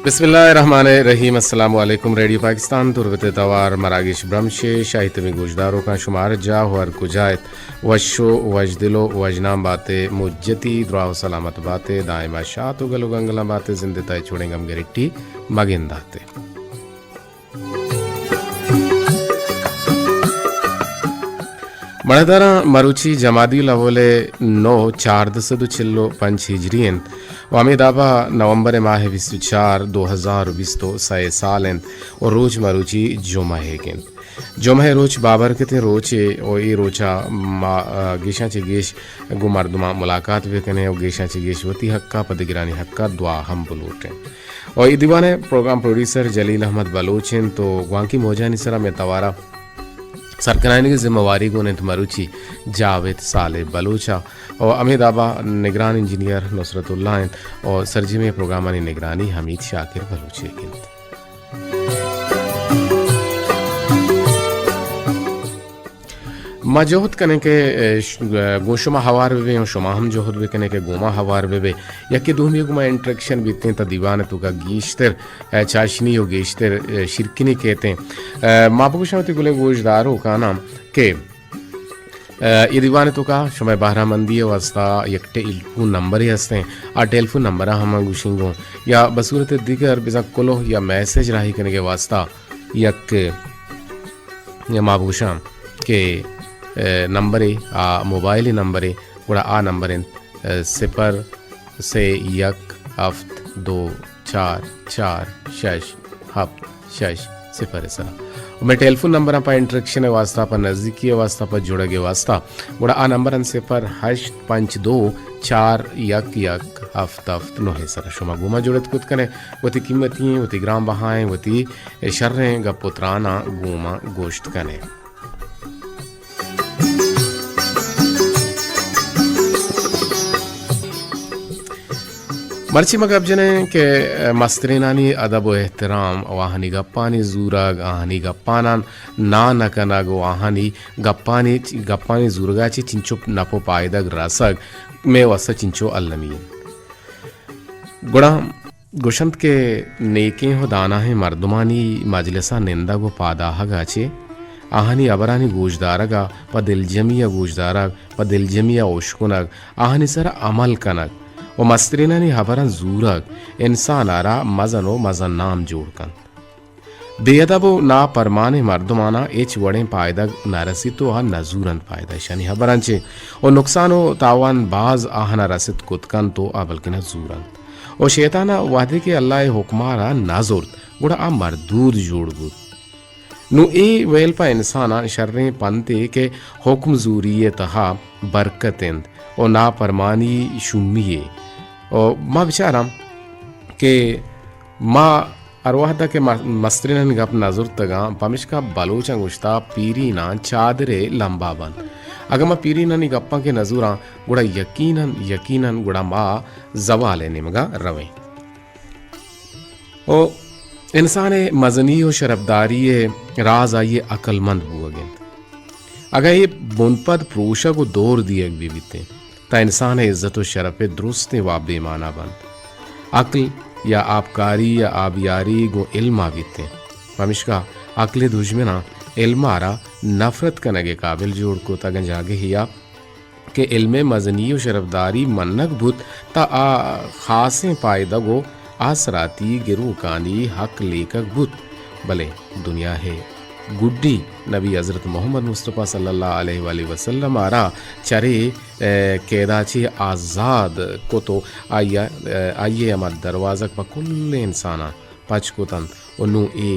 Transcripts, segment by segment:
بسم اللہ الرحمن الرحیم۔ السلام علیکم۔ ریڈیو پاکستان تربت توار مراگش برمش، شاہی تمی گوشداروکاں شمار جاہ و ہر کجا ات، وش و وشدل و وشنام باتے، مجتی دراہ و سلامت باتے، دائما شات و گل و گنگلاں باتے، زندے تائے چوڑیں گم گرٹی مگنداتے۔ مڑداراں، مروچی جمادی الاول ء نو، چاردہ سد و چل و پنچ ہجری انت و ہمے دابا نومبر ماہ بیست و چار، دو ہزار و بیست و سئے سال انت و روچ مروچی جمعہ ایگ انت۔ جمعہ روچ بابرکتیں روچے و اے روچا ما، آ، گیشاں چہ گیش گوں مردماں ملاقات بکنیں و گیشاں چہ گیش وتی حقا پہ دگرانی حقا دعا ہم بلوٹیں۔ و اے دیوان ء پروگرام پروڈیوسر جلیل احمد بلوچ انت و گوانکی موجانی سرا مئے توارا سرکنائینگ ء ذمہ واری گون انت مروچی جاوید صالح بلوچ ء و ہمے دابا نگران انجینئر نصرت اللہ انت و سرجمیں پروگرامانی نگرانی حمید شاکر بلوچ ء انت۔ ما جہد کنیں کہ، اے، ش-، گوں شما ہوار ببیں و شما ہم جہد بکنیں کہ گوں ما ہوار ببے۔ یکے دومی گوں ما انٹریکشن بیتیں تا دیوان توکا گیشتر، اے، چاشنی و گیشتر، اے، شیرکنی کیتیں۔ اے، ما بگوشاں وتی گلیں گوشداروکاناں کہ، اے، اے دیوان توکا شمئے بہرامندی واسطہ یک ٹیلیفون نمبرے ہستیں۔ آ ٹیلیفون نمبر ہم گوشیں گوں یا بصورت دیگر بزاں کلوہ یا میسج راہی کنگے واسطہ یک یا ما بگوشاں کہ، اے، نمبرے، آ موبائل نمبرے، گڑا آ نمبر انت، اے، صفر سے یک ہفت دو چار چار شش ہفت شش صفر سرا۔ و مئے ٹیلیفون نمبراں پہ انٹریکشن واسطہ، پہ نزدیکی واسطہ، پہ جڑگ واسطہ، گڑا آ نمبر انت صفر ہشت پنچ دو چار یک یک ہفت ہفت نو سرا۔ شما گوما جڑت کت کنے، وتی قیمتی، وتی گران بہائیں، وتی شریں گپ و تراناں گوما گوشت کنے۔ مرچی ما گپ جنیں کہ مسترینانی ادب و احترام و آہانی گپانی زورگ، آہانی گپانان نا نہ کنگ و آہانی گپانی، گپانی زورگا چہ چنچو نپ و پائدگ رسگ مئے واسطہ چنچو المی انت۔ گڑا گوشنت کہ نیکیں و داناہیں مردمانی مجلسا نندگ و پادآہگا چہ آہانی ہبرانی گوشدارگا پہ دلجمی ء گوشدارگ، پہ دلجمی ء اشکنگ، آہانی سرا عمل کنگ و مسترینانی ہبراں زورگ انسان ء را مزن و مزن نام جوڑ کنت۔ بے ادب و ناپرمانیں مردماناں ہچ وڑیں پائدگ نہ رسیت و آ نہ زورنت پائدہ اشانی ہبراں چہ و نقصان و تاوان باز آہانا رست کت کنت و آ بلکنا زورنت۔ و شیطانا وہدے کہ اللہ ء حکمارا نہ زرت، گڑا آ مردود جوڑ بوت۔ نوں اے ویل پہ انساناں شریں پنتے کہ حکم زوری ء تہا برکت انت و ناپرمانی شومی یے۔ و ما بچاراں کہ ما ہر وہدا کہ م-، مسترینانی گپ نہ زرتگاں، پمشکا بلوچاں گوشتا پیریناں چادرے لمبا بنت۔ اگاں ما پیرینانی گپاں کہ نہ زوراں، گڑا یقیناً، یقیناً گڑا ما زوال ء نیمگا رویں۔ و انسان ء مزنی و شرفداری ء راز آئی ء عقلمند بوگ انت۔ اگاں اے بنپد پروشگ و دور دیگ بہ بیتیں، تہ انسان ء عزت و شرف ء درستیں واب بے مانا بنت۔ عقل یا آبکاری یا آبیاری گوں علم ء بیتیں۔ پمشکا عقل ء دژمناں علم ء را نفرت کنگ ء قابل جوڑ کت۔ اگاں جاگہے ء کہ علم ء مزنی و شرفداری منگ بوت، تہ آ خاصیں پائدگ و آسراتی گروکانی حق لیکگ بوت، بلے دنیا ء گڈی نبی حضرت محمد مصطفی صلی اللہ علیہ وآلہ وسلم ء را چرے، اے، قیدا چہ آزاد کت و آئی ء، اے، آئی ء ہما دروازگ پہ کلیں انساناں پچ کت انت و نوں اے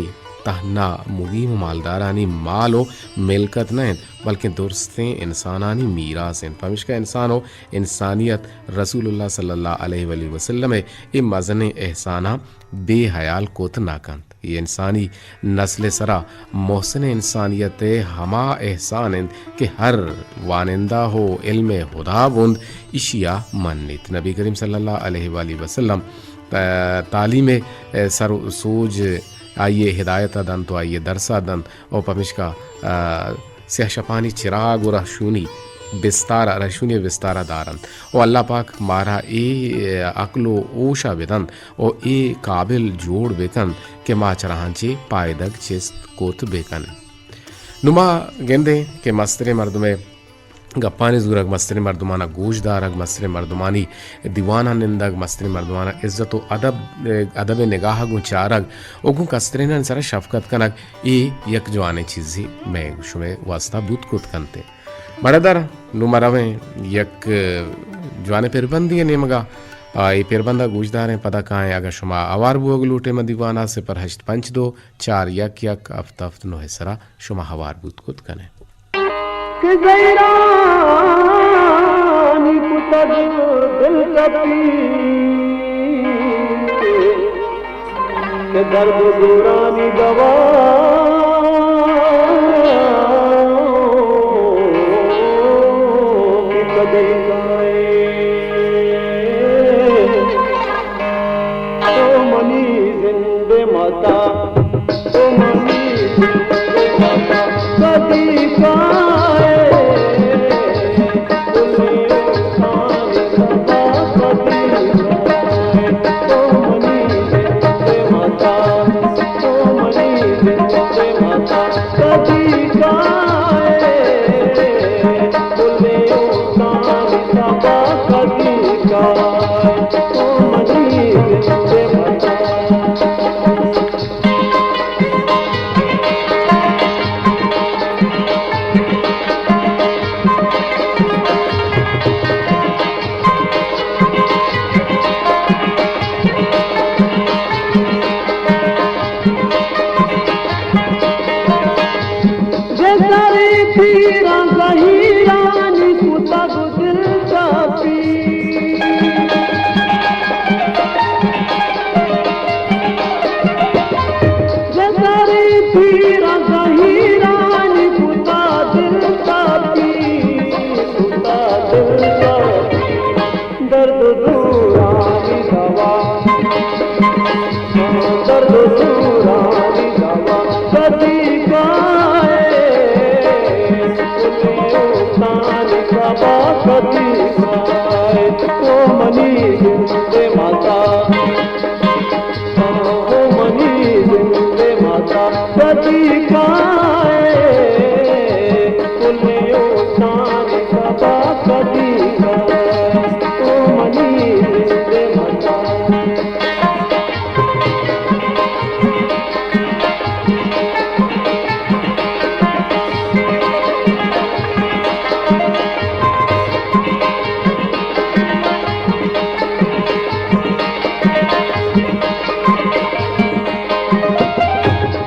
تہنا مقیم و مالدارانی مال و ملکت نہ انت، بلکیں درستیں انسانانی میراث انت۔ پمیشکا انسان و انسانیت رسول اللہ صلی اللہ علیہ وآلہ وسلم ء اے مزنیں احساناں بے حیال کت نہ کنت۔ اے انسانی نسل ء سرا محسن انسانیت ء ہما احسان انت کہ ہر وانندہ و علم ء ہدابند ایشی ء منیت۔ نبی کریم صلی اللہ علیہ وآلہ وسلم ت-، تعلیم ء سر و سوج آئی ء ہدایت ء دنت و آئی ء درس ء دنت و پمیشکا، آ، سیاہ شپانی چراگ و رہشونی بستار ءَ، رہشونی ءِ بستار ءَ دار انت۔ و اللہ پاک مارا اے عقل و ہوش ءَ بدنت و اے قابل جوڑ بکنت کہ ما چراہاں چہ پائدگ چست کت بکنیں۔ نوں ما گندیں کہ مستریں مردم ءِ گپانی زورگ، مستریں مردمانا گوش دارگ، مستریں مردمانی دیوانا نندگ، مستریں مردمانا عزت و ادب، ادب نگاہ گوں چارگ و گوں کسترینانی سرا شفقت کنگ، اے یک جوانیں چیزے مئے شمئے واسطہ بوت کت کنت۔ بڑے در، نوں ما رویں یک جوانیں پربندی نیمگا، آ، اے پربندا گوش داریں، پدا کائیں۔ اگاں شما ہوار بوگ لوٹے، من دیوانا صفر ہشت پنچ دو چار یک یک ہفت ہفت نو سرا شما ہوار بوت کت کنے۔ کہ زیرانی کتگ دل تپی، کہ درد و دورانی دوا کہ کدی کائے۔ تو منی زند متا، تو منی زند متا، کدی کائے؟ گزارے پیراں زہیرانی کتگ دل تپی۔ گزارے پیراں زہیرانی کتا دل تپی، کتا دل تپی۔ درد و دورانی دوا، درد و دورانی دوا، کدی کائے؟ سلیمانی سبا کدی کائے؟ او منی زند متا، او منی زند متا، کدی کائے؟ کلیو سانی سبا کدی کائے؟ او منی زند متا۔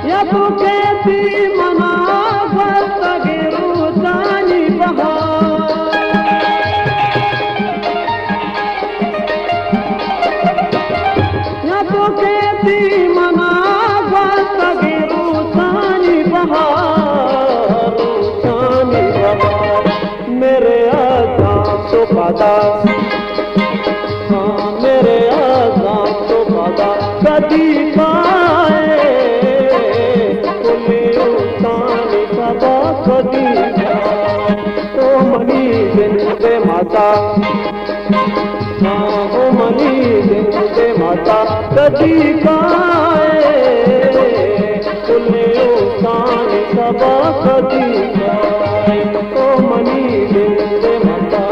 یا تو کیتی منا گوستگیں روچانی بہار۔ یا تو کیتی منا گوستگیں روچانی بہار، روچانی بہار۔ میرے عزیزاں تو پدا، ہاں، میرے عزیزاں تو پدا کدی کائے؟ کلیو سانی سبا کدی کائے؟ او منی زند متا، ہاں، او منی زند متا کدی کائے؟ کلیو سانی سبا کدی کائے؟ او منی زند متا۔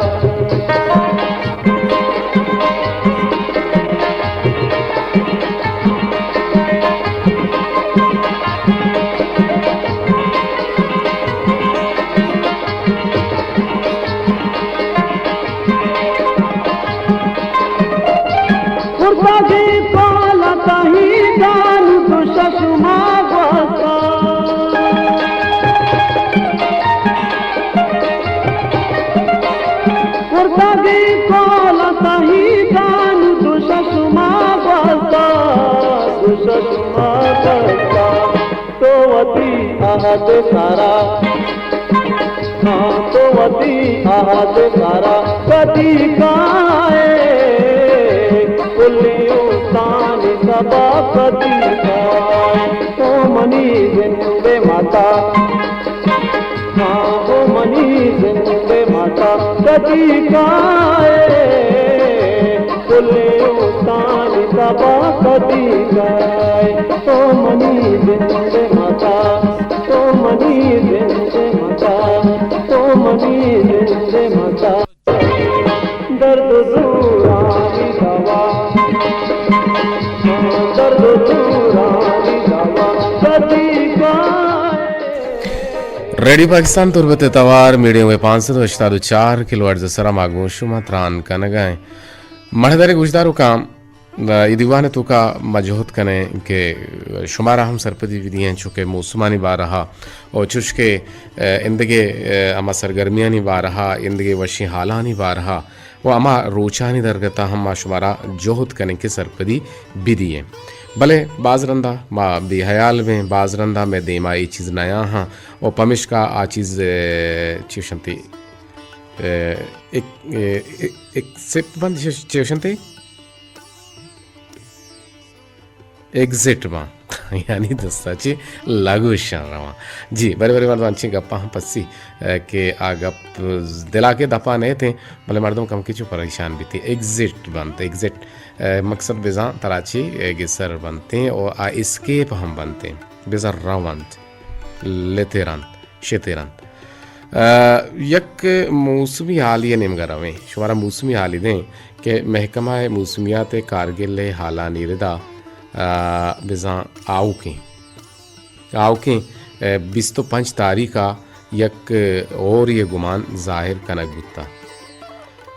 کرتگیں پالتاہی دان دو ششما گوستا۔ کرتگیں پالتاہی دان دو ششما گوستا، دو ششما گوستا۔ تو وتی عہد سرا، ہاں، تو وتی عہد سرا کدی کائے؟ کلیو سانی سبا کدی کائے؟ او منی زند متا، ہاں، او منی زند متا۔ کدی کائے، پلیں استانی تبا کدی کائے، تو منی زند متا، تو منی زند متا، تو منی زند متا۔ درد و زورانی دوا، درد و زورانی دوا، کدی کائے۔ ریڈیو پاکستان تربت ءِ توار میڈیم ویو پانچ سد و ہشتاد و چار کلو ہرٹز ءِ سرا ما گوں شما تران کنگ ءَ ایں۔ مڑداریں گوشداروکاں، اے دیوان ءِ توکا ما جہد کنیں کہ شمارا ہم سرپدی بدییں، چونکہ موسمانی بارہا و چوش کہ، ء، اندگہ، ء، ہما سرگرمیانی بارہا، اندگہ وشیں حالانی بارہا و ہما روچانی درگتا ہم ما شمارا جہد کنیں کہ سرپدی بدییں۔ بلے باز رندا ما بے حیال بیں، باز رندا مئے دیما اے چیز نیاہاں و پمشکا آ چیز، ء، چی گوشنتی، ء، ایک-، ء، ایک-، ایکسپٹ بند چی، چی گوشنتی؟ ایگزٹ باں۔ یعنی دستا چی لگوشاں رواں۔ جی، برے برے مردم انچیں گپاں ہم پسی، ء، کہ آ گپ دلا کہ دپا نئیتیں، بلے مردم کمکے چو پریشان بیتی۔ ایگزٹ بنت، ایگزٹ، ء، مقصد بزاں ترا چی، ء، گسر بنتیں و آ اسکیپ ہم بنتیں۔ بزاں رونت، لترنت، شترنت۔ ء، یک موسمی حالی ءِ نیمگا رویں۔ شمارا موسمی حالی دیں کہ محکمہ موسمیات ءِ کارگل ءِ حالانی ردا، ء، بزاں آؤکیں، آؤکیں، ء، بیست و پنچ تاریخ ءَ یک ہورے ءِ گمان ظاہر کنگ بوتگ۔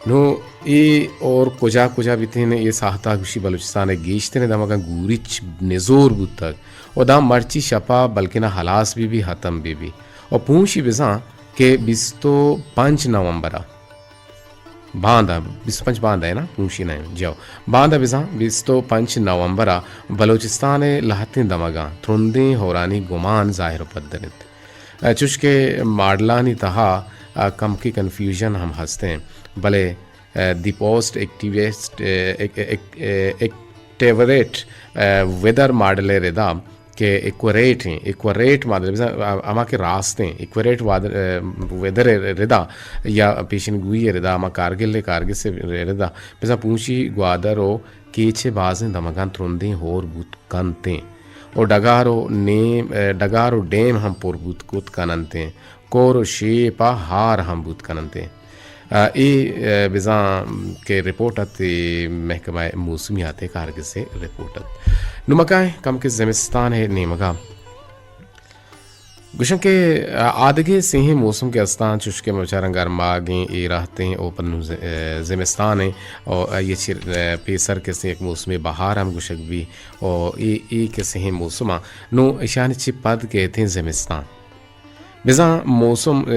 نوں اے ہور کجا کجا بیتیں؟ اے ساہتا گوشی بلوچستان ءِ گیشتریں دمگاں گوریچ نزور بوتگ و داں مرچی شپا بلکنا ہلاس بہ بی، ختم بہ بی۔ و پونشی بزاں کہ بیست و پنچ نومبر ءَ باندا، بیست و پنچ باندا ہے نا، پونشی نہ، جو باندا بزاں بیست و پنچ نومبر ءَ بلوچستان ءِ لہتیں دمگاں ترندیں ہورانی گمان ظاہر و پدر انت۔ ء، چوش کہ ماڈلانی تہا، ء، کمکے کنفیوژن ہم ہستیں، بلے، ء، دی پوسٹ ایکٹیویسٹ، ء، ایک-، ایک-، ء، ایکٹیوریٹ، ء، ویدر ماڈل ءِ ردا کہ ایکوریٹ ہیں، ایکوریٹ ماڈل بزاں، ء، ہما کہ راست ہیں، ایکوریٹ واد-، ء، ویدر ءِ ردا یا پیشن گوئی ءِ ردا، ہما کارگل ءِ کارگس ءِ ردا، بزاں پونشی گوادر و کیچ ءِ بازیں دمگاں ترندیں ہور بوت کنتیں و ڈگار و نیم، ء، ڈگار و ڈیم ہم پر بوت کت کننتیں، کور و شیپ ءَ ہار ہم بوت کننتیں۔ ء، اے، ء، بزاں کہ رپورٹ ات، اے محکمہ موسمیات ءِ کارگس ءِ رپورٹ ات۔ نوں ما کائیں کمکے زمستان ءِ نیمگا۔ گوشن کہ، ء، آدگہ سیہیں موسم کہ استاں، چوش کہ ما بچاراں گرماگیں، ایرہتیں، او پد نوں ز-، ء، زمستان ءِ، او آئی ءَ چہ، ء، پیسر کہ استیں یک موسم بہار ہم گوشگ بی، او اے، اے کہ سیہیں موسم آں، نوں اشانی چہ پد کئیتیں زمستان۔ بزاں موسم، ء،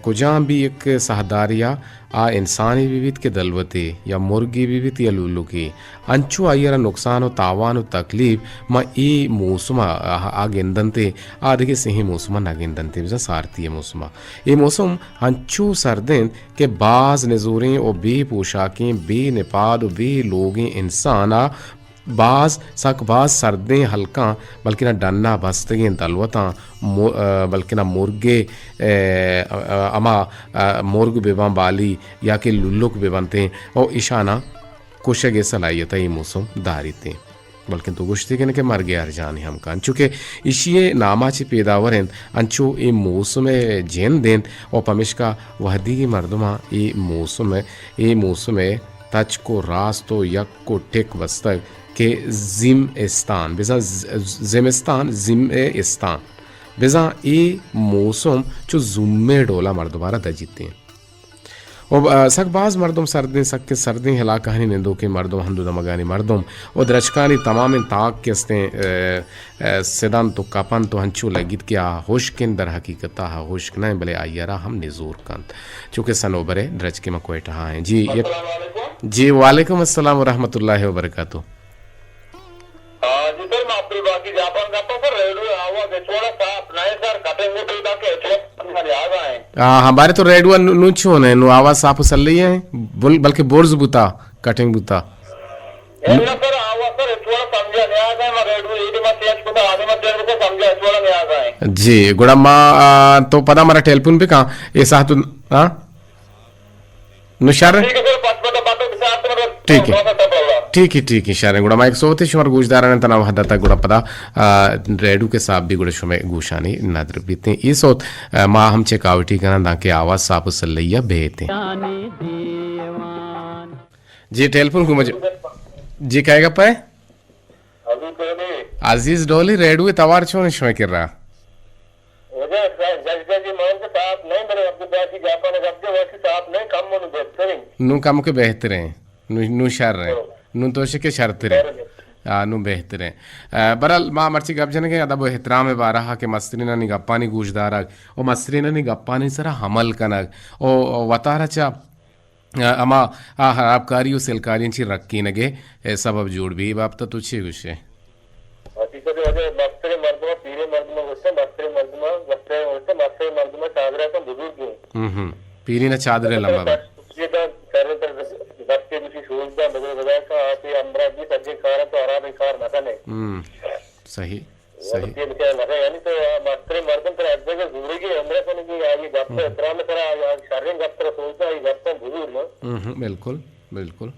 کجام بی یک ساہدارے ءَ، آ انسانے بہ بیت کہ دلوتے یا مرگے بہ بیت یا لولکے، انچو آئی ءَ را نقصان و تاوان و تکلیف ماں اے موسم ءَ آ، آ گندنتے، آ دگہ سہیں موسم ءَ نہ گندنتے، بزاں سارتی ءِ موسم ءَ۔ اے موسم انچو سرد انت کہ باز نزوریں و بے پوشاکیں، بے نپاد و بے لوگیں انسان ءَ باز، سک باز سردیں ہلکاں، بلکنا ڈنا بستگیں دلوتاں، مو-، ء، بلکنا مرگے، ء، ء، ہما، ء، مرگ بہ باں بالی یا کہ للک بہ بنتیں، او اشاناں کشگ ءِ صلاحیت ءَ اے موسم داریتیں۔ بلکن تو گوشتے کن کہ مرگ ءِ ارجانی ہم کن، چونکہ ایشی ءِ نام ءَ چہ پیداور انت، انچو اے موسم ءِ جند انت، و پمیشکا وہدیگی مردماں اے موسم ءِ، اے موسم ءِ تچک و راست و یک و ٹک بستگ کہ زم استان، بزاں ز-، زمستان، زم ءِ استان، بزاں اے موسم چو زومے ڈولا مردمارا دجیتیں۔ و، ء، سک باز مردم سردیں، سک سردیں علاقہانی نندوکیں مردم، ہندو دمگانی مردم و درچکانی تمامیں تاک کہ استیں، ء، ء، سدنت و کپنت و ہنچو لگیت کہ آ ہشک انت، در حقیقت آ ہشک نہ انت، بلے آئی ءَ را ہم نزور کنت۔ چونکہ سنوبر ءِ درچکے ما کوئٹہ ءَ ایں۔ جی، یک، السلام علیکم۔ جی، وعلیکم السلام ورحمۃ اللہ وبرکاتہ۔ آ، جی سر، ما عبدالباقی جاپان گپاں سر، ریڈیو آواز ہچ وڑا صاف نہ انت سر، کٹنگ و پیدا کہ ہچ وڑا سمجھ نہ آگا ہیں۔ ہاں، ہاں، بارے تو ریڈیو نو، نو چون ہے، نو آواز صاف و سلئی ہے، بل-، بلکہ برز بوتا، کٹنگ بوتا۔ اے نہ سر، آواز سر ہچ وڑا سمجھا نہ آگا ہے، ما ریڈیو ایڈی ما چینج کتا، آدے ما چینج کتا، سمجھا ہچ وڑا نہ آگا ہے۔ جی، گڑا ما، آ، تو پدا مارا ٹیلیفون بکا، اے ساعت، ہاں؟ نو شر۔ ٹھیک ہے سر، پانچ منٹ بعد تو بچار تو مطلب ٹھیک ہے۔ تھوڑا سا صبر اللہ۔ ٹھیک ہے، ٹھیک ہے، شر۔ گڑا ما ایک سوتے شمار گوش داران تنا وحدت گڑا پدا، آ، ریڈو کے صاحب بھی گڑا شمے گوشانی ندر بیتے۔ یہ سوت، آ، ما ہم چیک آؤٹی کنا داں کہ آواز صاف و سلیا بیتے۔ جی، ٹیلیفون کو مجھے۔ جی، کہے گا پہ؟ عزیز ڈولی۔ عزیز ڈولی، ریڈو توار چون شمے کر رہا؟ واجہ، گش گش مان کے صاف نہیں، بلے عبدالباقی جاپان گپ دے، واشی صاف نہیں، کم منو بہترین۔ نو کم کے بہترین، نو، نو شر ہیں، ہاں۔ نو تو شکے شرترین۔ شر ہیں۔ آ، نو بہترین۔ آ، برحال ما مرچی گپ جنگے ادب و احترام بارہا کہ مسترینانی گپانی گوش دارگ و مسترینانی گپانی سرا عمل کنگ و وتارا چا ہما آ ہرابکاری و سلکاریاں چی رکینگ ء سبب جوڑ بی، اے بابت ء تو چے گوش ئے؟ حقیقت ء واجہ مستریں مردم ء پیریں مردم ء گوشتہ، مستریں مردم ء گوشتہ، مستریں مردم ء چادر ء کم بزرگ ایں۔ ہم ہم۔ پیری نہ چادر ء لمبا بر۔ یہ داں شریں تر دستے گوشی شوز داں، بزرگ بزرگ کا آتے امرا بھی سجے کار تو آرام کار نہ کنے۔ ہم۔ صحیح۔ صحیح۔ وقت یہ بچار لگا، یعنی تو مستریں مردم ترا ہر جگہ زورگی عمرہ کنگی، آئی گپ ہم۔ احترام کرا، آئی شریں گپ ترا سوچا، آئی گپ بزور نا۔ ہم، ہم، بالکل، بالکل۔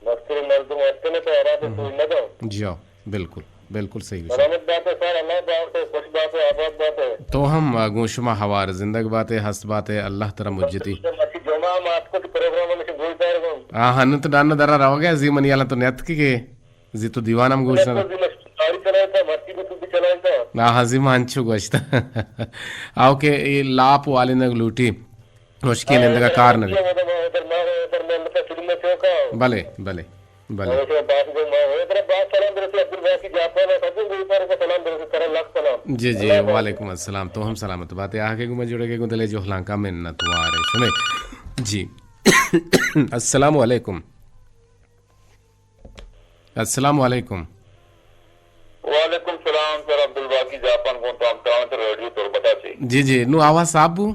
مستریں مردم ہستن تو آرام ہم۔ سوچ نہ دو۔ جی ہاں، بالکل، بالکل صحیح گوشے۔ سلامت بات ہے سر، اللہ بات ہے، خوش بات ہے، آباد بات ہے۔ تو ہم، آ، گوں شما ہوار زندگ بات ہے، ہست بات ہے، اللہ ترا مجتی۔ مرچی جمعہ ہم آتکو تو پروگرام ہمیشہ گوش دار گوں۔ ہاں، ہاں، نو تو ڈان درا روگا، زی منی حالا تو نیت کی کے۔ زی تو دیوان ہم گوش نہ۔ گاڑی چلائے تھا، مرچی بھی تو بھی چلائے تھا۔ ہاں، ہاں، زی ما انچو گوشت۔ آؤ کہ اے لاپ والینگ لوٹی، مشکل نندگا کار نہ بی۔ بلے، بلے، بلے۔ جی، جی، وعلیکم السلام۔ تو ہم سلامت بات ہے۔ آگے گما جڑے گے گندلے جو ہلانکا منت وار ہے۔ سنے۔ جی۔ السلام علیکم۔ السلام علیکم۔ وعلیکم سلام سر، عبدالباقی جاپان گوں تام تام سر، ریڈیو تربتا چی۔ جی جی، نو آواز صاف بو؟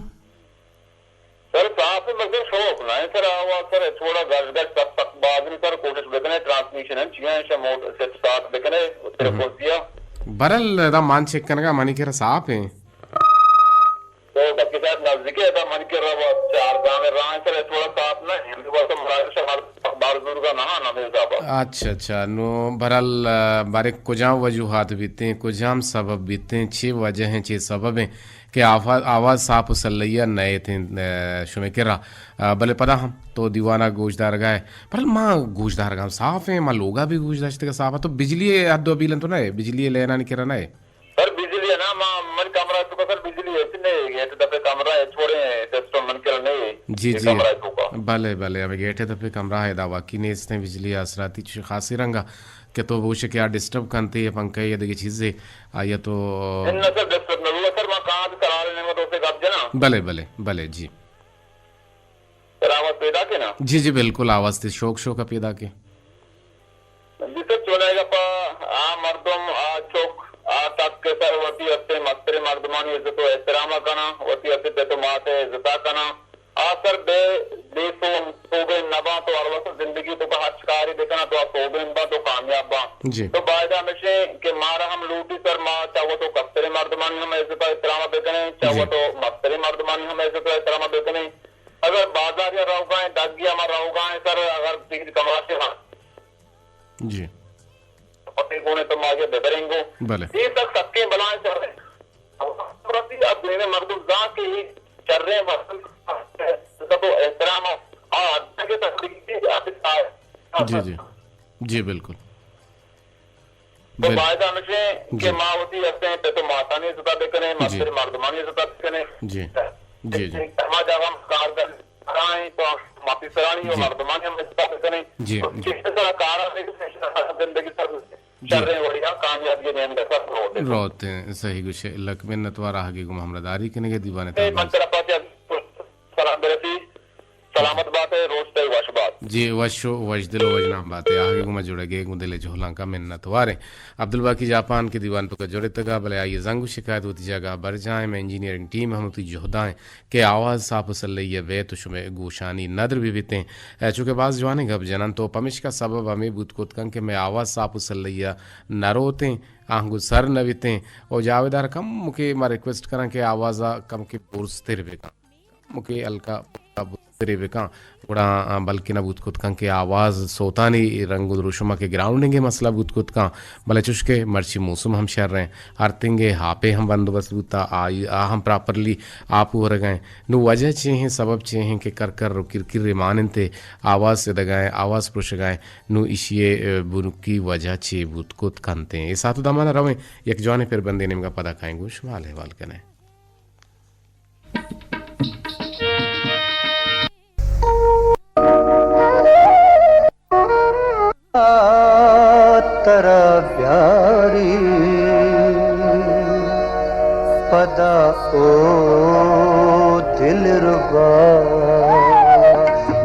سر صاف ہے، مگر شوق نہ ہے سر، آواز سر تھوڑا گش گش سک سک باز نہیں سر، کوشش بکنے ٹرانسمیشن ہے، چیاں ہے موٹر سیٹ ساتھ بکنے، تیرے ہم۔ پہنچیا۔ برل دا مان چیک کنگا منی کرا صاف ہے۔ تو بکی صاحب نزدیک ہے، ادا من کے روا چار گام راہ ہے سر، تھوڑا صاف نہ ہے، ہمیں واسطے مراکش ہمارے اخبار زورگا نہ آنا میرے صاحب۔ اچھا، اچھا، نو برحال، آ، بارے کجام وجوہات بیتے ہیں، کجام سبب بیتے ہیں، چی وجہ ہیں، چی سبب ہیں کہ آفا-، آواز صاف و سلیہ نئے تھے، آ، شمے کرا، آ، بلے پدا ہم تو دیوانا گوش دارگا ہے، برحال ما گوش دارگا ہم صاف ہیں، ما لوگا بھی گوش داشتگا صاف ہے، تو بجلی حد و بیلن تو نہ ہے، بجلی لینانی کرا نہ ہے۔ سر، بجلی ہے نا، ما، من کمرہ تو کا سر، بجلی ہے، اس نے گیٹ دفعے کمرہ ہے، چھوڑے ہیں، سسٹم من کر نہیں، جی، یہ جی۔ کمرہ ہے تو کا۔ بلے، بلے، ہمیں گیٹ دفعے کمرہ ہے، دا واقعی نیست ہیں، بجلی آسراتی چھ خاصی رنگا، کہ تو وہ شکیا ڈسٹرب کنتے یا پنکھا یا دیگه چیزے، آیا تو۔ نہ سر، ڈسٹرب نہ ہوا سر، ما کہاں سے سرال نے مدو سے گپ جنا۔ بلے، بلے، بلے، جی۔ سر، آواز پیدا کے نا؟ جی، جی، بالکل، آواز تے شوق، شوق پیدا کے۔ جی سر، چونائے گپا آ مردم، آ چک، آ تک کہ سر وتی ہستے مستریں مردمانی عزت و احترام کنا، وتی ہستے پت و مات عزتا کنا۔ آ سر بے، بے سو-، سوبین نباں تو ہر وقت زندگی تو کا ہرچ کاری بکنا تو آ سوبین باں تو کامیاب باں۔ جی۔ تو بایدہ ہمشیں کہ مارا ہم لوٹی سر ما چاہو تو کستریں مردمانی ہم عزت و احترام بکنیں، چاہو جی۔ تو مستریں مردمانی ہم عزت و احترام بکنیں۔ اگر بازار یا روگا ہیں، دگی ہما روگا ہیں سر، اگر تیر کماشے ہاں۔ جی۔ پتے گونے تو ماجے ببریں گو۔ بلے۔ یہ سک سکیں بلائیں سر۔ رسی اب دینے مردم زان کہ یہ شریں مردم عزت و احترام آ، آ، آ، جی، جی۔ جی، بالکل۔ تو بل-، باید ہمشیں کہ جی۔ ما وتی ہستیں پت و ماتانی عزتا بکنیں، جی۔ مستر مردمانی عزتا بکنیں۔ جی۔ جی، جی۔ ہما جاگہ ہم کار کر رہا ہیں تو ماتی سرانی و جی۔ مردمانی ہم عزتا بکنیں۔ جی، تو جی۔ چیز سر کارا زندگی سر جی۔ شریں وڑیا کامیابی نیم دسر روتے۔ روتے، صحیح گوشے۔ لک منت وار آہگے گم ہمراہ داری کنگے دیوانے اے تابان۔ من طرفا چہ سلام برسی۔ سلامت بات ہے، روز تئی وش بات۔ جی، وش و وش دل و وش نام بات ہے۔ آہگے گما جڑگے گوں دل جہلانکا منت واریں۔ عبدالباقی جاپان کے دیوان تو کا جڑتگا، بلے آئی زنگ و شکایت وتی جگہ برجائیں، میں انجینئرنگ ٹیم ہم وتی جہدائیں کہ آواز صاف و سلئی بیت و شمے گوشانی ندر بہ بیتیں۔ اے، چونکہ باز جوانیں گپ جنن تو پمشکا سبب ہمیں بوت کت کن کہ میں آواز صاف و سلئی نہ روتیں، آہنگو سر نہ بیتیں۔ او جاویدار کم کہ ما ریکویسٹ کرن کہ آوازا کم کہ برزتر بکن۔ مکے ہلکا بکن، گڑا، آ، بلکنا بوت کت کن کہ آواز سوتانی رنگ و دروشما کہ گراؤنڈنگ ء مسئلہ بوت کت کن، بلے چوش کہ مرچی موسم ہم شر ہیں، ارتنگ ء ہاپے ہم بندوبست بوتا، آ، آ ہم پراپرلی آپ ورگا ہیں۔ نو وجہ چے ہیں، سبب چے ہیں کہ کر کر و کر کر مان انت، آواز سدگا ہیں، آواز پروشگا ہیں، نو ایشی ء، آ، بنکی وجہ چے بوت کت کنت ہیں۔ اے ساعت و دمانا رویں، یک جوانیں پر بندے نیمگا پدا کائیں گوش مال احوال کنیں۔ ترا بیاری پدا او دلربا،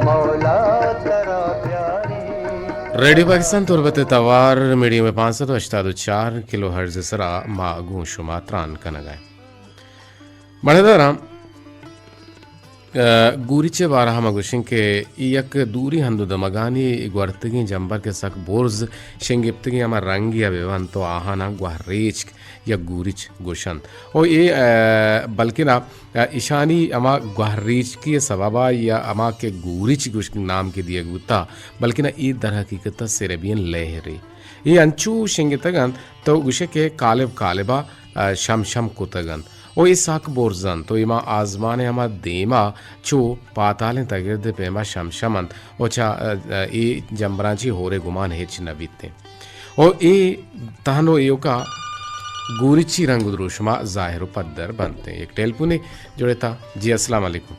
مولا ترا بیاری۔ ریڈیو پاکستان تربت ء توار میڈیم پانچ سد و ہشتاد و چار کلو ہرٹز ء سرا ما گوں شما تران کنگ ء ایں۔ مڑداراں، ء، گوریچ ء بارہ ء ما گوشیں کہ اے یک دوری ہند و دمگانی گورتگیں جمبر کہ سک برز شنگپتگیں ہما رنگے ء بہ بنت و آہاناں گوہریچک یا گوریچ گوشنت۔ و اے، ء، بلکنا، ء، ایشانی ہما گوہریچکی ء سببا یا ہما کہ گوریچ گوشگ نام کہ دیگ بوتا، بلکنا اے در حقیقت ء سیریبین لہرے۔ اے انچو شنگتگ انت تو گوشے کہ کالب کالبا، ء، شم شم کتگ انت۔ و اے سک برز انت و اے ما آزمان ء ہما دیما چو پاتالیں تگرد ء پیما شم شم انت و چہ، ء، ء، اے جمبراں چی ہورے گمان ہچ نہ بیت انت۔ و اے تہن و ایوکا گوریچی رنگ و دروشما ظاہر و پدر بنت انت۔ یک ٹیلیفونے جڑتا۔ جی، السلام علیکم۔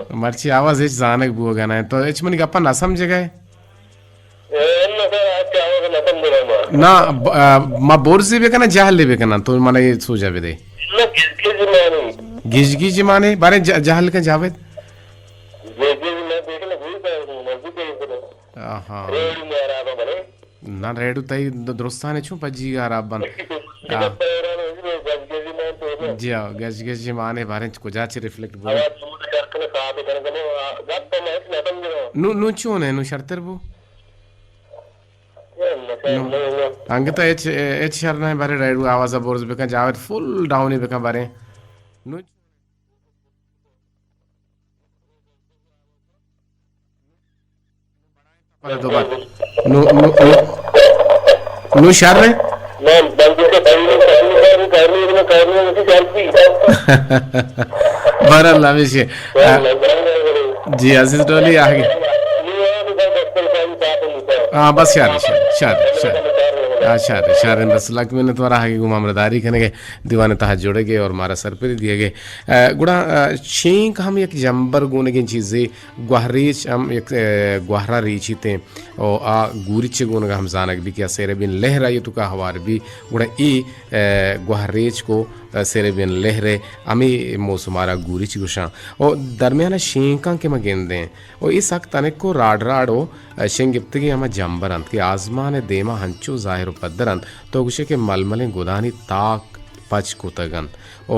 مرچی آواز ہچ زانگ بوگا نہ انت۔ تو ہچ منی گپا نہ سمجھگا ئے؟ اے، انو سر، آج کے آواز نہ سمجھ رہا ہوں۔ نہ، ب-، آ، ما برزی بکناں، جہلی بکناں، تو منا اے سوجا بدے۔ نہ، گج گج مانے۔ گج گج مانے؟ بارے ج-، جہل کن جاوید۔ گج گج میں دیکھنا بھول گیا ہوں، مزدور کہیں سے۔ آہا۔ ریڈیو میں آ رہا تھا بھلے۔ نہ، ریڈیو تئی د-، درستانے چون پجی گا راب بن۔ آ۔ گج گج مانے تو نا۔ جی ہاں، گج گج مانے بارے کجا چی ریفلیکٹ بو۔ آواز سمجھ کر کے صاف کر کے، آ، گپ تو میں نہ سمجھ رہا ہوں۔ نو، نو چون ہے، نو شرتر بو؟ نو۔ انگتا ہچ، ہچ شر نہ، بارے ریڈیو آواز برز بکن، جاوید فل ڈاؤن بکن بارے۔ نو۔ نو، نو، نو، نو شر ہے؟ بہرحال، ہمیشہ۔ جی، عزیز ڈولی، آگے۔ ہاں، بس شر، شر، شر، شر۔ ہاں، شر، شر، بس لک منت وارا آگے گوں ہمراہداری کنگے۔ دیوان ء تہا جڑگ ء اور مارا سرپدی دیگ ء۔ ء، گڑا، ء، شینک ہم یک جمبر گونگیں چیزے، گوہریچ ہم یک، ء، گوہرا ریچیتیں۔ او آ گوریچ ء گونگا ہم زانگ بی کہ آ سیریبین لہر آئی توکا ہوار بی، گڑا اے، ء، گوہریچ کو، ء، سیریبین لہر ء ہمے موسم آرا گوریچ گوشاں۔ او درمیان ء شینکاں کہ ما گندیں، و اے سک تنک و راڈ راڈ و شنگپتگیں ہما جمبر انت کہ آزمان ء دیما ہنچو ظاہر و پدر انت، تو گوشے کہ ململیں گدانی تاک پچ کتگ انت و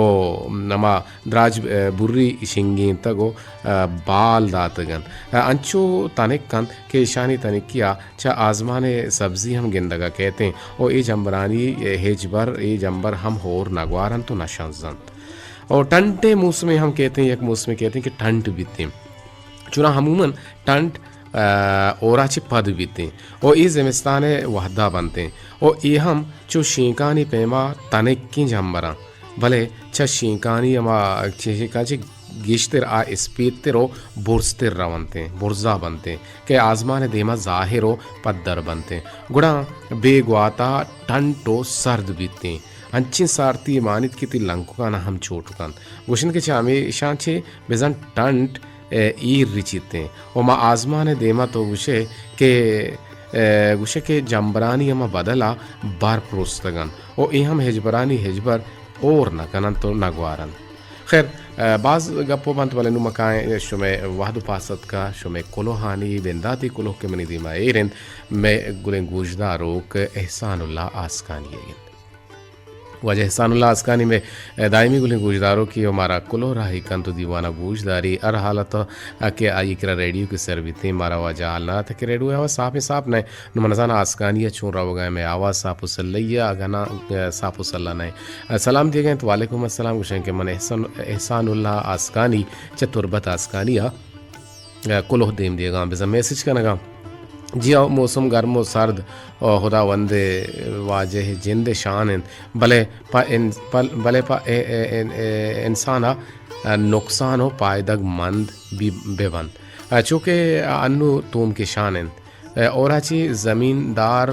ہما دراج، ء، بری شنگینتگ و، ء، بال داتگ انت۔ ء، انچو تنک انت کہ ایشانی تنکی ء چہ آزمان ء سبزی ہم گندگ ء کیت انت و اے جمبرانی ہچبر اے جمبر ہم ہور نہ گوار انت و نہ شنز انت۔ و ٹنٹ ء موسمے ہم کیت انت، یک موسمے کیت انت کہ ٹنٹ بیت انت۔ چوناہا عموماً ٹنٹ، ء، ہورا چہ پد بیت انت و اے زمستان ء وہدا بنت انت و اے ہم چو شینکانی پیما تنکیں جمبراں، بلے چہ شینکانی ہما، چہ شینکاں چہ گیشتر آ اسپیتر و برزتر رونت انت، برزا بنت انت کہ آزمان ء دیما ظاہر و پدر بنت انت۔ گڑا بے گواتا ٹنٹ و سرد بیت انت۔ انچیں سارتی مانیت کہ تئی لنککاناں ہم چوٹ کنت۔ گوشنت کہ چہ ہمیشاں چہ بزاں ٹنٹ، ء، ایر رچیت انت و ما آزمان ء دیما تو گوشئے کہ، ء، گوشئے کہ جمبرانی ہما بدل ء برپ رستگ انت و اے ہم ہچبرانی ہچبر ہور نہ کن انت و نہ گوار انت۔ خیر، ء، باز گپ و بنت، بلے نوں ما کائیں شمئے وہد و پاسدکا، شمئے کلوہانی بنداتی کلوہ کہ منی دیما ایر انت، مئے گلیں گوشداروک احسان اللہ آسکانی ء انت۔ واجہ احسان اللہ آسکانی مئے دائمی گلیں گوشداروکے و مارا کلوہ راہی کنت و دیوانا گوش داری۔ ہر حالت کہ آئی کرا ریڈیو کہ سر بیتیں، مارا واجہ حال نہ داتا کہ ریڈیو ہوا صاف صاف نہ۔ نو من زاناں آسکانی چون روگا ایں، مئے آواز صاف و سلہ یا اگاں نہ، صاف و سلہ نہ۔ سلام دیگا انت، وعلیکم السلام، گوشن کہ من احسان، احسان اللہ آسکانی چہ تربت آسکانی ء کلوہ دیم دیگاں، بزاں میسج کنگاں۔ جی ہو، موسم گرم و سرد و خداوند واجہ جند شان انت، بلے پہ ان-، پل-، بلے پہ اے-، اے-، اے-، اے-، انسان ء نقصان و پائدگ مند بی-، بہ بنت۔ چونکہ انو توم کشان انت۔ اورا چی زمیندار،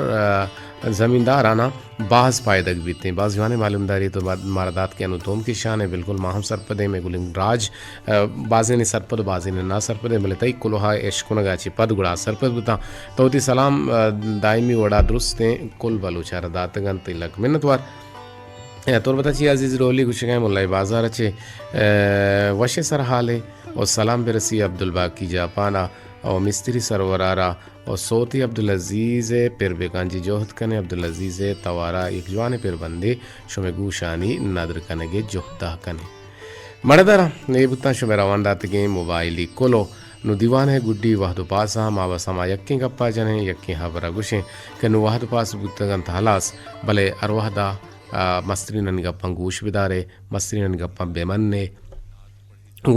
زمینداراناں باز پائدگ بیتیں۔ باز جوانیں معلومداری تو بعد مارا دات کہ انو توم کشان ہے، بالکل ما ہم سرپدیں، مئے گلیں راج، بازینے سرپد، بازینے ناسرپدیں، بلے تئی کلوہا اشکنگا چی پد گڑا سرپد بوتاں۔ تو وتی سلام دائمی وڑا درستیں کل بلوچا را داتگ انت، تئی لک منتوار۔ تربت ء چی عزیز رولی گوشگا ایں، ملائی بازار ء چی وشیں سرحالے و سلام برسی عبدالباقی جاپان ء و مستری سرورارا و سوتی عبدالعزیز ء پر بکن جی جہد کنے، عبدالعزیز ء توارا یک جوانیں پر بندے شمئے گوشانی ندر کنگے جہدا کنے۔ مڑدارا اے بوتاں شمئے روان داتگیں موبائلی کلو۔ نو دیوان ء گڈی وہد و پاسا ما بس ہما یکیں گپا جنیں، یکیں ہبرا گوشیں کہ نو وہد و پاس بوتگ انت ہلاس، بلے ہر وہدا آ، مسترینانی گپاں گوش بدارے، مسترینانی گپاں بمنے،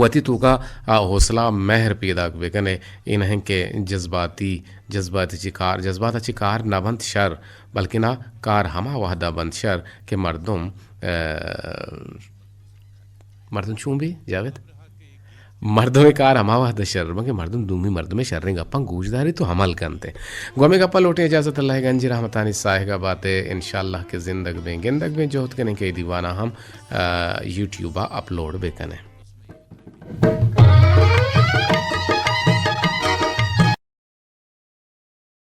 وتی توکا آ حوصلہ مہر پیداک بکنے۔ اے نہ انت کہ جذباتی، جذباتی چی کار، جذبات چی کار نہ بنت شر، بلکنا کار ہما وہدا بنت شر کہ مردم، آ، مردم چون بی جاوید؟ مردمے کار ہما وہد شر بنت کہ مردم دومی مردمے شریں گپاں گوش داریت و عمل کنت۔ گوں ہمے گپاں لوٹیں اجازت، اللہ گنجی رحمتانی ساہگا باتے، انشاءاللہ کہ زندگ بیں، گندگ بیں، جہد کنیں کہ اے دیوانا ہم، آ، یوٹیوبا اپلوڈ بکنیں۔